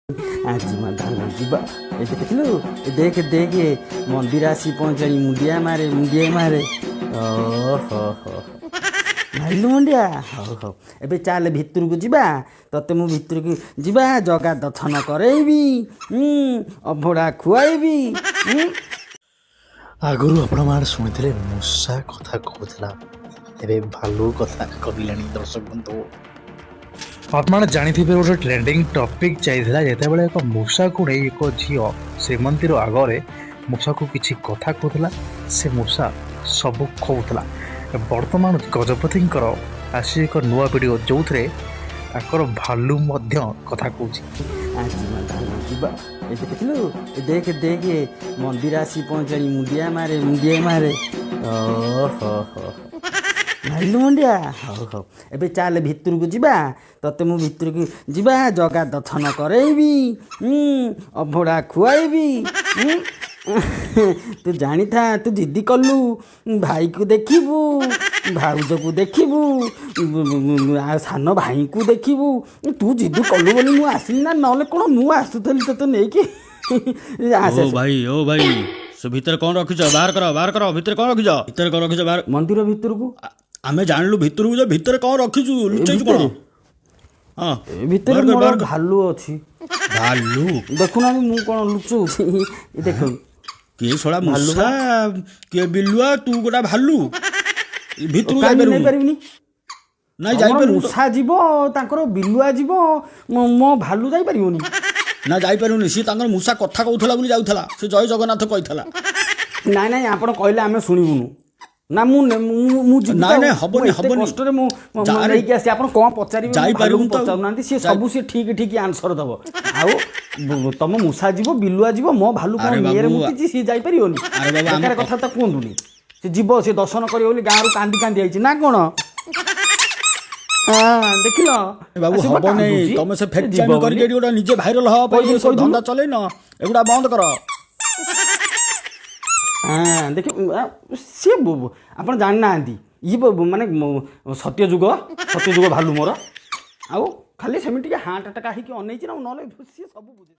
ଆଜି ମୋ ଧନ ଯିବ। ଏ ଦେଖିଲୁ, ଏ ଦେଖେ ଦେଖେ, ମନ୍ଦିର ଆସି ପହଞ୍ଚିଲାଣି। ମୁଣ୍ଡିଆ ମାରେ, ମୁଣ୍ଡିଆ ମାରେ। ଓହୋ ହୋ, ମାରିଲୁ ମୁଣ୍ଡିଆ। ହଉ ହଉ, ଏବେ ଚାଲେ ଭିତରକୁ ଯିବା। ତତେ ମୁଁ ଭିତରକୁ ଯିବା, ଜଗା ଦର୍ଶନ କରେଇବି, ଅଭଡ଼ା ଖୁଆଇବି। ଆଗରୁ ଆପଣମାନେ ଶୁଣିଥିଲେ ମୂଷା କଥା କହୁଥିଲା, ଏବେ ଭାଲୁ କଥା କହିଲାଣି। ଦର୍ଶକ ବନ୍ଧୁ, ଆପଣମାନେ ଜାଣିଥିବେ ଗୋଟେ ଟ୍ରେଣ୍ଡିଂ ଟପିକ୍ ଯାଇଥିଲା, ଯେତେବେଳେ ଏକ ମୂଷାକୁ ନେଇ ଏକ ଝିଅ ଶ୍ରୀମନ୍ଦିର ଆଗରେ ମୂଷାକୁ କିଛି କଥା କହୁଥିଲା, ସେ ମୂଷା ସବୁ କହୁଥିଲା। ବର୍ତ୍ତମାନ ଗଜପତିଙ୍କର ଆସି ଏକ ନୂଆ ଭିଡ଼ିଓ, ଯେଉଁଥିରେ ତାଙ୍କର ଭାଲୁ ମଧ୍ୟ କଥା କହୁଛି। ଆଜି ମୋ ଧନ ଯିବ। ଏ ଦେଖିଲୁ, ଏ ଦେଖେ ଦେଖେ, ମନ୍ଦିର ଆସି ପହଞ୍ଚିଲାଣି। ମୁଣ୍ଡିଆ ମାରେ, ମୁଣ୍ଡିଆ ମାରେ। ଓହୋ ହୋ, ମାରିଲୁ ମୁଣ୍ଡିଆ। ହଉ ହଉ, ଏବେ ଚାଲେ ଭିତରକୁ ଯିବା। ତତେ ମୁଁ ଭିତରକୁ ଯିବା, ଜଗା ଦର୍ଶନ କରେଇବି, ଅଭଡ଼ା ଖୁଆଇବି। ତୁ ଜାଣିଥା, ତୁ ଜିଦି କଲୁ, ଭାଇକୁ ଦେଖିବୁ, ଭାଉଜକୁ ଦେଖିବୁ, ଆଉ ସାନ ଭାଇଙ୍କୁ ଦେଖିବୁ। ତୁ ଜିଦି କଲୁ ବୋଲି ମୁଁ ଆସିଲି ନା, ନହେଲେ କ'ଣ ମୁଁ ଆସୁଥିଲି ତୋତେ ନେଇକି? ଆସେ। ଓ ଭାଇ, ଓ ଭାଇ, ସେ ଭିତରେ କ'ଣ ରଖିଛ? ବାହାର କର, ବାହାର କର। ଭିତରେ କ'ଣ ରଖିଛ? ଭିତରେ କ'ଣ ରଖିଛ? ବାହାର। ମନ୍ଦିର ଭିତରକୁ। ଆମେ ଜାଣିଲୁ ଭିତରକୁ ଯେ, ଭିତରେ କ'ଣ ରଖିଛୁ? ଲୁଚେଇଛୁ କ'ଣ? ଭିତରେ? ହଁ। ଏ ଭିତରେ ବାହାର କର, ମୋର ବାହାର କର। ଭାଲୁ ଅଛି। ଭାଲୁ? ଦେଖୁନାହାନ୍ତି, ମୁଁ କ'ଣ ଲୁଚଉଛି? ଏ ଦେଖନ୍ତୁ। କିଏ ଶଳା ଭାଲୁ। ମୂଷା, କିଏ ବିଲୁଆ, ତୁ ଗୋଟା ଭାଲୁ ଭିତରକୁ କାହିଁକି ଯାଇପାରିବୁନି। ନେଇପାରିବିନି? ନାଇଁ, ତମର ଯାଇପାରିବୁନି ତ। ମୂଷା ଯିବ, ତାଙ୍କର ବିଲୁଆ ଯିବ, ମୋ ଭାଲୁ ଯାଇପାରିବନି? ନା, ଯାଇପାରିବୁନି। ସିଏ ତାଙ୍କର ମୂଷା କଥା କହୁଥିଲା ବୋଲି ଯାଉଥିଲା। ସେ ଜୟ ଜଗନ୍ନାଥ କହିଥିଲା। ନାଇଁ ନାଇଁ, ଆପଣ କହିଲେ ଆମେ ଶୁଣିବୁନୁ ନା। ମୁଁ ଯିବି ତ। ନାଇଁ, ନାଇଁ, ମୁଁ ହବନି, ଏତେ ହବନି। କଷ୍ଟରେ ମୁଁ ନେଇକି ଆସି, ଆପଣ କ'ଣ ପଚାରିବେ ମୋ ଯାଇପାରିବୁନି ଭାଲୁକୁ ତ। ପଚାରୁନାହାନ୍ତି। ସିଏ ସବୁ ସିଏ ଠିକ ଠିକ ଆନ୍ସର ଦବ। ଆଉ ତମ ମୂଷା ଯିବ, ବିଲୁଆ ଯିବ, ମୋ ଭାଲୁ କ'ଣ ଆରେ ନିଆଁରେ ବାବୁ, ମୁତିଛି, ସିଏ ଯାଇପାରିବନି? ଆରେ ବାବୁ, ବେକାର କଥା ତ କୁହନ୍ତୁନି। ସେ ଯିବ, ସେ ଦର୍ଶନ କରିବ ବୋଲି ଗାଁରୁ କାନ୍ଦି କାନ୍ଦି ଆଇଛି ନା କ'ଣ? ହଁ, ଦେଖିଲ। ବାବୁ, ସେ ବା ହବନି। କାନ୍ଦୁଛି। ତମେ ସେ ସେ ଫେକ୍ ଯିବ ଚାଇନ କରିକି ବୋଲି। ଏଠି ଗୋଟେ ନିଜେ ଭାଇରାଲ ହବା ପାଇଁ କହିଦେଲୁ, ସବୁ କହିଦେଲୁ। ଧନ୍ଦା ଚଲେଇନ। ଏଗୁଡ଼ା ବନ୍ଦ କର। ହଁ, ଦେଖି ସିଏ ଆପଣ ଜାଣିନାହାନ୍ତି, ଇଏ ମାନେ ସତ୍ୟ ଯୁଗ, ସତ୍ୟ ଯୁଗ ଭାଲୁ ମୋର। ଆଉ ଖାଲି ସେମିତି ଟିକେ ହାଁ ଟକା ହେଇକି ଅନେଇଛି ନା, ନହେଲେ ସିଏ ସବୁ ବୁଝେ।